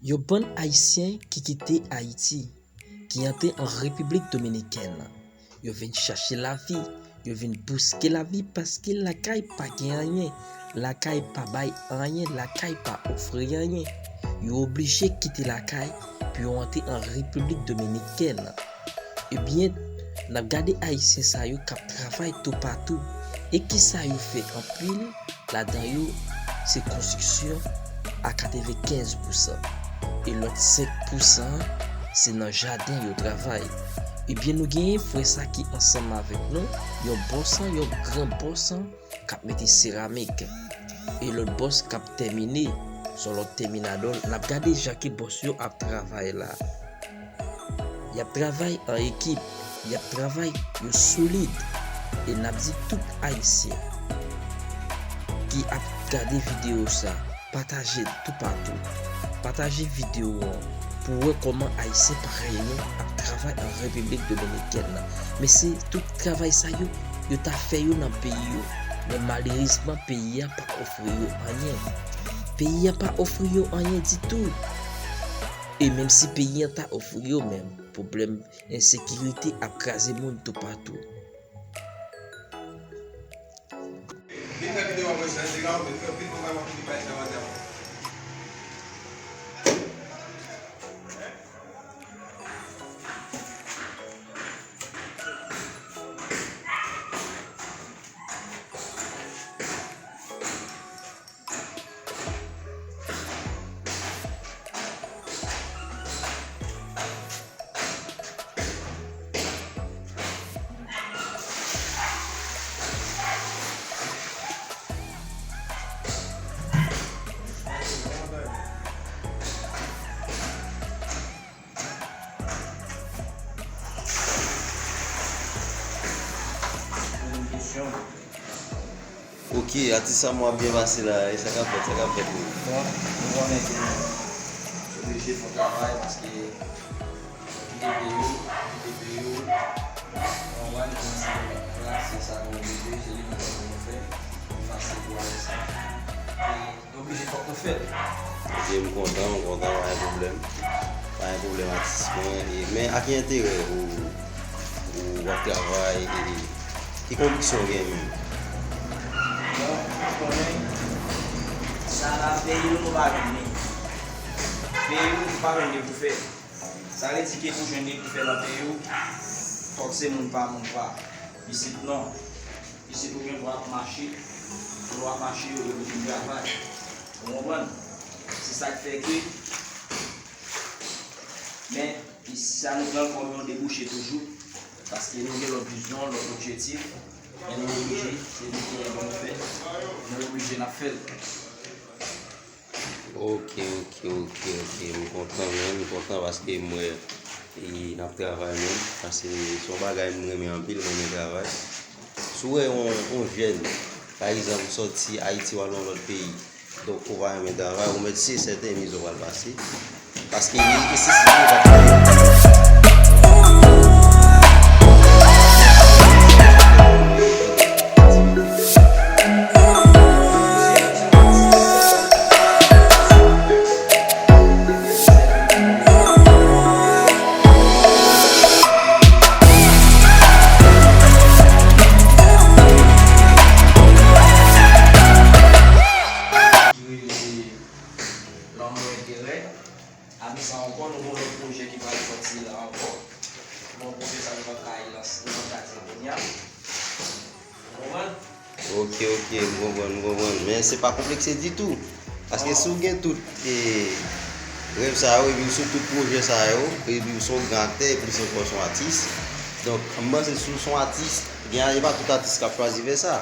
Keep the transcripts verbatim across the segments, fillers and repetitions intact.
Yon bann Ayisyen ki kite Ayiti, ki antre an Repiblik Dominikèn, yo vin chache lavi, yo vin bouske lavi paske lakay pa gen anyen, lakay pa bay anyen, lakay pa ofri anyen. Yo oblije kite lakay pou yo antre an Repiblik Dominikèn. Ebyen, n ap gade Ayisyen sa yo k ap travay toupatou. E kisa yo fè anpil? Ladan yo, se konstriksyon a katrevenkenz pousan. E lòt senk pousan an, se nan jaden yo travay. Ebyen, nou genyen frè sa ki ansanm avèk nou, yon bòs an, yon gran bòs an, k ap mete seramik. E lòt bòs k ap tèmine, se yon lòt tèminadò. N ap gade jan ke bòs yo ap travay la. Y ap travay an ekip, y ap travay, yo solid. E n ap di tout Ayisyen ki ap gade videyo sa, pataje l toupatou. Pataje videyo an pou w wè kòman Ayisyen parèy nou ap travay an Repiblik Dominikèn nan. Men se tout travay sa yo, yo ta fè yo nan peyi yo. Men malerezman, peyi a pa ofri yo anyen. Peyi a pa ofri yo anyen ditou. E menm si peyi an ta ofri yo, men pwoblèm ensekirite ap kraze moun toupatou. Vin fè videyo apre sa, se la, men fè vin konprann wap fini bay sa madanm. Ok, atis sa m wè ap byen pase la, e sa k ap fèt, sa k ap fèt menm? Bon, nou konnen ke nou oblije fè yon travay paske kite peyi w, kite peyi w, nou konprann, kòmanse demen la, se sa nou oblije, se li nou fè pou nou fè, nou fache pou ale sa. E nou oblije fòk nou fè l. Ok, m kontan, m kontan, pa gen pwoblèm. Pa gen pwoblèm atis mwen, e, men a ki enterè ou, ou w ap travay, e, ki konviksyon w gen menm? Bon, ou konnen, sa la, peyi nou, nou pa jwenn li. Peyi nou, nou pa jwenn li pou fè. Sa vle di ke pou jwenn li pou fè nan peyi w, fòk se moun pa, moun pa. Isit non. Isit ou gen dwa ap mache, ou dwa ap mache, ou gen pou vin travay. Ou konprann? Se sa k fè ke, men, sa nou pran l kòm yon debouche toujou, paske nou gen lòt vizyon, lòt objektif, men nou oblije, se li ki gen pou nou fè, nou oblije n ap fè l. Ok, ok, ok, ok. M kontan, men, m kontan paske m wè, e, n ap travay menm. Paske se yon bagay m renmen anpil, m renmen travay. Si w wè yon, yon jèn, pa egzanp, ou sòti Ayiti, w al nan yon lòt peyi, donk ou pa renmen travay, ou mèt si e sèten mizè w pral pase. Paske li, e se si li pa travay. Ki rele Lanmou Enterè. Apre sa ankò, nou gen yon lòt pwojè ki pral sòti la ankò. Bon, pwojè sa nou pap ka lanse, nou pap ka di l kounye a. Ou konprann? Ok, ok, m konprann, m konprann. Men se pa konplekse ditou. Paske si w gen tout, e, rèv sa yo, epi w sou tout pwojè sa yo, epi w se yon gran aktè, plis ankò se yon atis. Donk, m panse si w se yon atis, gen, e pa tout atis k ap chwazi fè sa.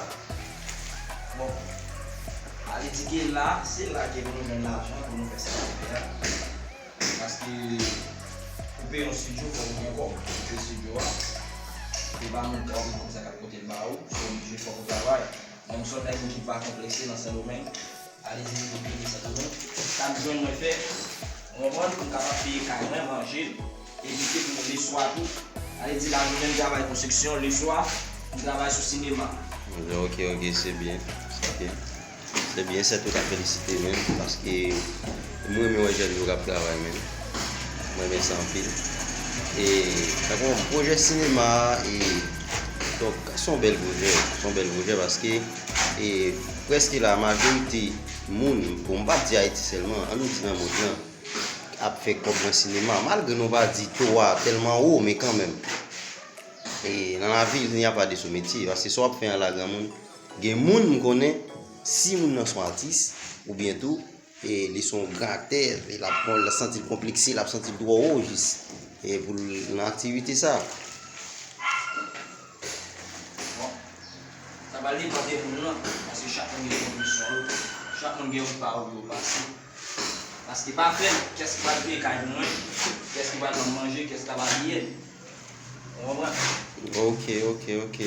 Bon, ale di ke la, se la ke pou nou jwenn lajan pou nou fè sa nou fè a. Paske pou peye yon estidyo, fòk ou gen kòb pou peye estidyo a. E pa moun k ap vin konsa k ap pote l ba ou, se oblije fòk ou travay. Mwen, m se yon nèg ki pa konplekse nan Sendomeng. Ale di m pou peye Sendomeng. Sa m jwenn mwen fè, ou konprann, pou m kapab peye kay mwen, manje, evite pou mwen leswa tou. Ale di lajounen m travay konstriksyon, leswa m travay sou sinema. Ok, ok, se byen. Ok. Se byen, se tout a felisite menm, paske Mwen renmen wè jèn yo k ap travay menm. Mwen renmen sa anpil. E, tankou pwojè sinema a, e, donk, se yon bèl pwojè. Se yon bèl pwojè paske, e, prèske la, majorite moun, bon, m p ap di Ayiti sèlman, an nou di nan mond lan, ap fè kòb nan sinema. Malgre nou pa di to a tèlman wo, men kanmenm. E nan lavi, il n'y a pas de sous-métier. Paske sa w ap fè an la, granmoun, gen moun m konnen, si moun nan se yon atis, oubyen tou, e li se yon gran aktè, e l ap, l ap santi l konplekse, l ap santi l twò wo jis, e pou l nan aktivite sa. Bon, sa pral depann de moun nan, paske chak moun gen kondisyon yo, chak moun gen yon pawòl yo pase. Paske pa fè m, kiyès ki pral peye kay pou mwen, kiyès ki pral ban m manje, kiyès ki pral abiye m. Ou konprann? Ok, ok, ok.